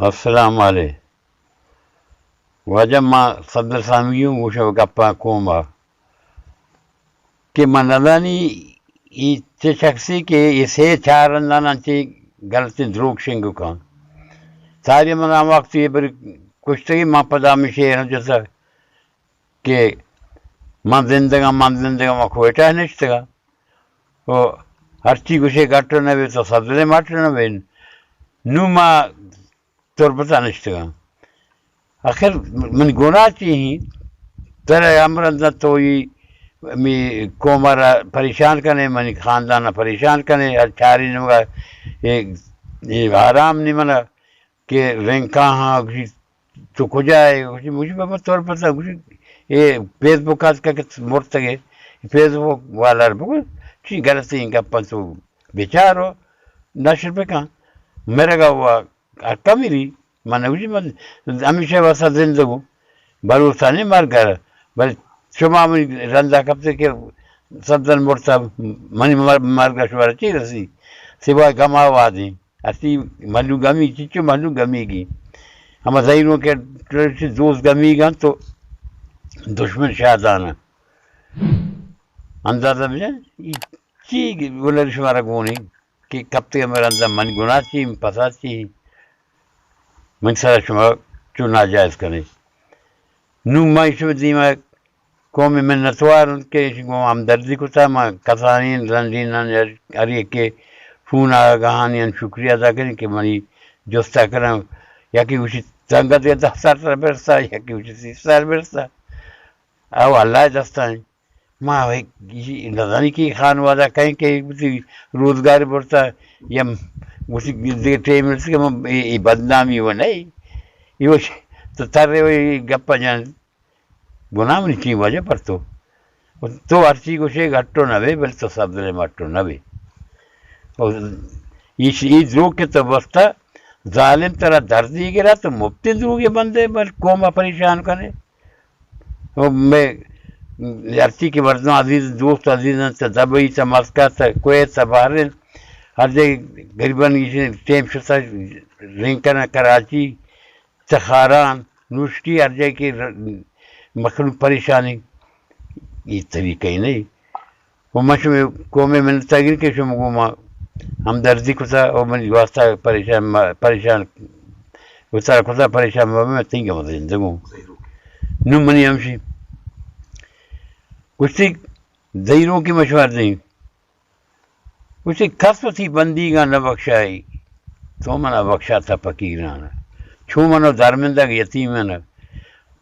السلام علیکم۔ واجہ ما صدر سامگی ہوں گوشے گپا قوم آ کہ من ندانی ای چہ شخصی کہ ای سے چار رندان انچی غلطیں دروگ شنگ کن۔ ساری من آ وقت یہ بری کشتگی، ما پدا ہمیں شعر جسا کہ من زندگاں، من زندگاں، ما کوئٹہ نشتگاں۔ و ہرچی گوشے گٹ نہ بے تو صدر مٹ نہ بے۔ نو ما تربت ء نشتگاں۔ آخر من گناہ چی ہیں؟ ترا امر اندر تو ای می قوم را پریشان کنے، منی خاندان پریشان کنے، ہر چاری نمگا اے، اے آرام نی منا کہ رنکا ہاں، گوشی تو کجا ہے؟ گوشی، مجھے بابا تربت ء۔ گوشی، اے فیس بک آت کہ مرتگے، فیس بک والا بگو، چی غلطی گپن تو بچارو، نشر بکن۔ مرگا ہوا کمیری، من نگوشی من ہمیشہ واسطہ زندگوں، بھروسہ نہیں مرگ ء، بلے شما منی رندا کپتے کہ صدر مرتا، منی مر-، مرگ ء شمارا چی رسی؟ سوائے گما وادیں۔ اسی مھلوک گمی، چچو مھلوک گمیگی۔ ہما زہیروں کہ دوست گمیگاں تو دشمن شادان۔ اندازہ بجن، ای چی ہنر شمارا گونی کہ کپتے ہمیں رندا من گناہ چی، پسا چی؟ من سرا شما چو ناجائز کنے۔ نوں ما ایشی دیما قوم منتوار انت کہ ایشی گوں ہمدردی کتا، ما کسانین رنڈینان ہر یکے فون آگاہانی ان شکریہ ادا کریں کہ منی جستا کرن، یکی گوشی سنگت دہ سال برسا، یکی گوشی سی سال برسا۔ او اللہ دستائیں۔ ما نزانی کہ خانوادہ کہیں کہ وتی روزگار برتا یا وتی دگہ ٹیم رسی کہ من اے، اے بدنامی و نہیں۔ اے وش تو ترے و اے گپا جان گناہ منی چی وجہ پر تو۔ تو ہرچی گوشے گٹو نہ بے، بل تو صدر مٹو نہ بے۔ او ایش، ای دروگ کہ تو بستا، ظالم ترا دردی گرا، تو مفتی دروگی بندے، بل قوم پریشان کنے۔ او میں ہرچی کہ مردم عزیز، دوست عزیز انت، دبئی تا، مسکت تا، کویت تا، بحرین، ہر جگہ غریبان ایشی ٹیم شتا رنگ کنا کراچی، تخاران، نوشکی، ہر جگہ کہ ر-، مخلوق پریشانی، یہ طریقہ ہی نہیں۔ و من شمئے قوم منت گیر کہ شما گوں ما ہمدردی کتا و منی واسطہ پریشان ما-، پریشان وتارا کتا، پریشان مبے، من تنگہ مزندگوں۔ نوں منی ہمشی گوشتی، زہیروں کی مشوار دیں۔ گوشتی، کس وتی بندیگاں نہ بخشائی، تو منا بخشاتا فقیران۔ چو منو درمندگ یتیمن،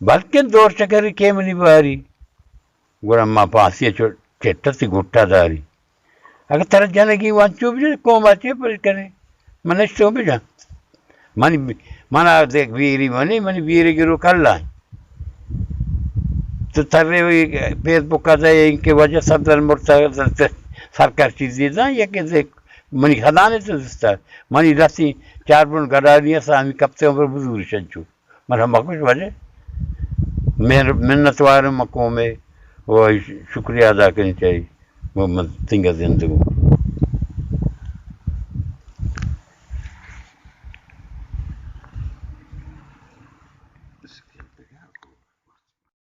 بلکن دور چکر کے منی باری۔ گڑا ما پاسی چو چٹتی گٹا داری۔ اگہ ترا جنگی وانچو بجن، قوم آ چے پر کنے؟ من نشتوں بجن۔ منی، منا دیکھ بیری منی، منی بیری گرو کلا۔ تو ترے وی فیس بک ء دے، ان کے وجہ صدر مرتا، سرکار چیزی داں، یا کہ دیکھ منی خدانے تو دستا۔ منی رسی چار بن گڈانی اسا، ہمی کپتے پر بزوری شنچو۔ من ہم مکش وجہ۔ من-، منتوار ہوں مقومے، و شکریہ ادا کرنی چاہیے۔ و من تنگہ زندگوں۔